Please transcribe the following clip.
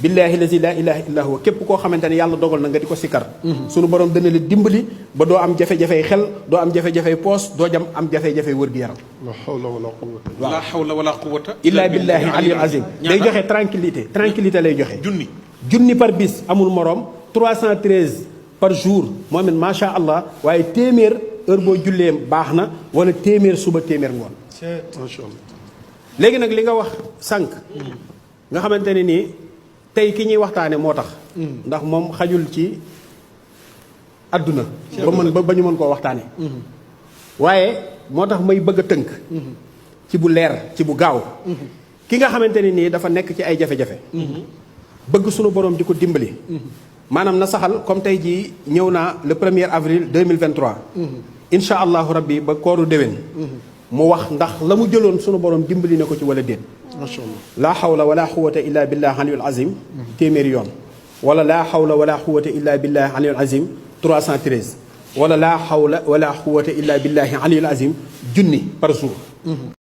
billaahi lazi laa ilaaha illaa huwa képp koo xamante ne yàlla dogal na nga di ko sikkar sunu borom dana la dimbali ba doo am jafe-jafey xel doo am jafe-jafey poos doo jam am jafe-jafey wër-gu-yaram. la hawla wala quwwata. la hawla wala quwwata. illaa billaahi aliyul azim. day joxe tranquillité lay joxe. junni par bis amul morom 313 par jour moom it macha allah waaye téeméer heure boo jullee baax na wala téeméer suba téeméer ngoon. macha allah. léegi nag li nga wax sànq. nga xamante ne nii tey ki ñuy waxtaane moo tax. ndax moom xajul ci àdduna. ba ñu mën koo waxtaane waaye moo tax may bëgg a tënk. ci bu leer ci bu gaaw. ki nga xamante ne nii dafa nekk ci ay jafe-jafe. bëgg sunu borom di ko dimbali. maanaam na saxal comme tey jii ñëw naa le 1er avril 2023. incha allahu rabbi ba kooru déwén. mu wax ndax la mu jëloon sunu borom dimbali na ko ci wala déet. macha allah. laa xawla wala quwwata illa billah aliyul azim. téeméeri yoon. wala laa xawla wala quwwata illa billah aliyul azim 313. wala laa xawla wala quwwata illa billahi aliyul azim junni par jour.